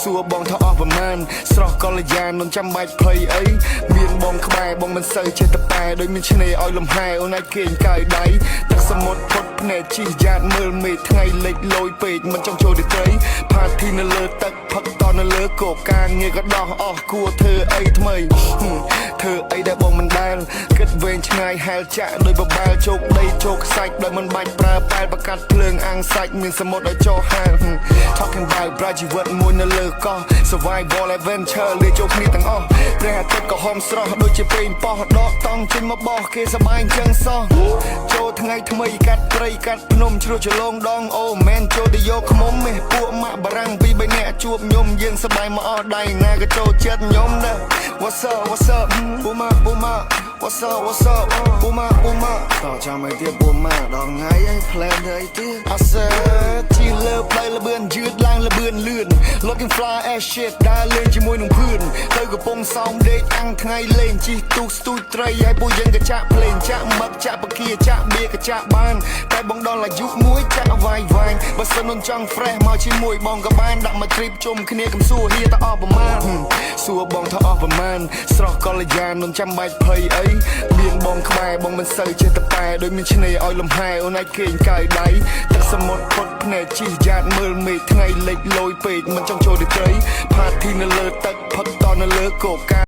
សួរបងថាអស់ប្រមាណស្រស់កល្យានមិនចាំបាច់ភ័យអីមានបងក្បែរបងមិនសូវចេះតប៉ែដូចមានឆ្នេរឲ្យលំហែអូនឯងគេងកាយដៃទឹកសមុទ្រផុតភ្នែកជីយ៉ាតមើលមេឃថ្ងៃលិចលយពេកមិនចង់ចូលទៅត្រី party នៅលើទឹកផឹកតនៅលើគោកការងារក៏ដោះអស់គួរធ្វើអីថ្មីហឹមធ្វើអីដែលបងមិនដែលគិតវែងឆ្ងាយហែលចាក់ដោយបបែលជោគដីជោគខ្សាច់ដោយមិនបាច់ប្រើប៉ែលបកាត់ភ្លើងអាំងសាច់មានសមុទ្រឲ្យចោហែលហឹម Talking about ប្រាជីវិតមួយនៅលើកោះ Survival adventure លេចូលគ្នាទាំងអស់ព្រះអាទិត្យក៏ហមស្រស់ដូចជាពេងប៉ោះដកតង់ចេញមកបោះគេសប្បាយអញ្ចឹងសោះចូលថ្ងៃថ្មីកាត់ព្រៃកាត់ភ្នំជ្រោះចលងដងអូមែនចូលទៅយកខ្មុំមេពួកម៉ាក់បារាំងពីរបីនាក់ជួបខ្ញុំយើងសប្បាយមកអស់ដៃណាក៏ចូលចិត្តខ្ញុំដែរ What's up, what's up ពូម៉ាពូម៉ា What's up, what's up ពូម៉ាពូម៉ា តចាំអីទៀតពូម៉ាដល់ថ្ងៃហើយ plan ធ្វើអីទៀត I said ជិះលើផ្លូវលបឿនយឺតឡើងលបឿនលឿន Looking fly as shit ដើរលេងជាមួយនឹងភឿនទៅកំពង់សោមដេកអាំងថ្ងៃលេងជិះទូកស្ទូចត្រីហើយពួកយើងក៏ចាក់ភ្លេងចាក់មឹកចាក់ពគាចាក់បៀក៏ចាក់បានតែបងដល់អាយុមួយចាក់វាយវាយបើសិនមិនចង់ fresh មកជាមួយបងក៏បានដាក់មក trip ជុំគ្នាកំសួរហៀតអស់ប្រមាណសួរបងថាអស់ប្រមាណស្រស់កល្យានមិនចាំបាច់ភ័យអីមានបងក្បែរបងមិនសូវចេះតប៉ែដូចមានឆ្នេរឲ្យលំហែអូនឯងគេងកាយដៃទឹកសមុទ្រផុតភ្នែកជីយ៉ាតមើលមេឃថ្ងៃលិចលយពេកមិនចង់ចូលទៅត្រី party នៅលើទឹកផឹកតនៅលើគោកការ